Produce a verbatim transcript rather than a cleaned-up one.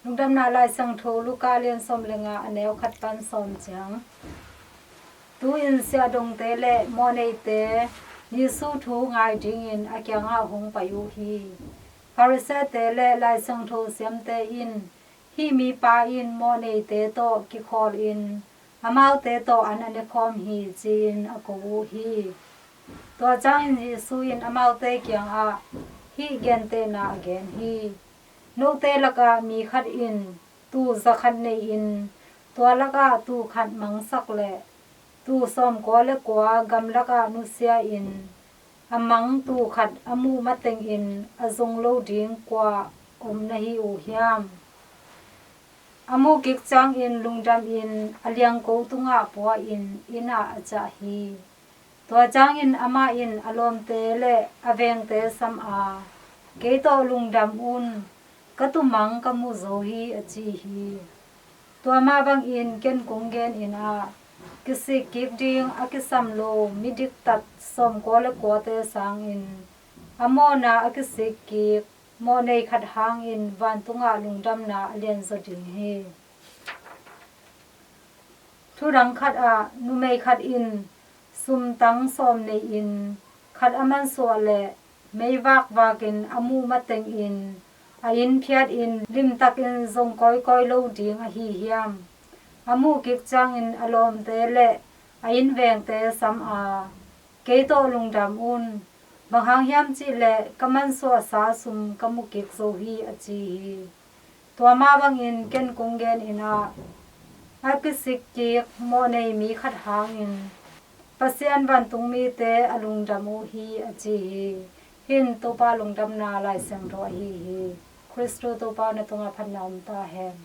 Lungdamna Lai Siangtho Luka lian sawm le nga, a neu khat pan sawm ciang. Tu-in siahdongte le mawhneite Jesu thu ngai dingin a kiangah hong pai uh hi. Pharisee-te le Lai Siangtho siamte in, "Hih mipa in mawhneite tawh kikhawlin amaute tawh an a nekhawm hi," ci-in a ko uh hi. Tua ciangin Jesu in amaute kiangah hih gentehna a gen hi: "Note lakah mi khat in tuu za khat nei-in, tua lakah tuu khat mangsak leh, tuu sawmkua le kua gamlakah nusia-in a mang tuu khat a muh matengin a zong lo ding kua om na hi uh hiam? A muh kik ciangin lungdamin a liangko tungah pua-in inn ah a ciah hi. Tua ciangin amah in a lawmte le a vengte sam a, 'Kei tawh lungdam un, ka tuumang ka mu zo hi,' a ci hi. Tua mah bangin ken kong genin ah, kisik kik ding a kisam lo midiktat sawmkua le kuate sangin a mawhna a kisik kik mawhnei khat hangin vantungah lungdamna a lianzaw ding hi." Thudang khat ah, numei khat in sumtang sawm nei-in khat a mansuah leh, meivak vakin a muh matengin a inn phiatin limtakin zong kawikawi lo ding ahi hiam? A muh kik ciangin a lawmte le a inn vengte sam a, "Kei tawh lungdam un, bang hang hiam cih leh ka mansuahsa sum ka mu kik zo hi," a ci hi. Tua mah bangin ken kong genin ah, a kisik kik mawhnei mi khat hangin Pasian vantung mite a lungdam uh hi, a ci hi. Hih in Topa lungdamna Lai Siangtho ahi hi. Khristu Topa, na tungah phatna om ta hen.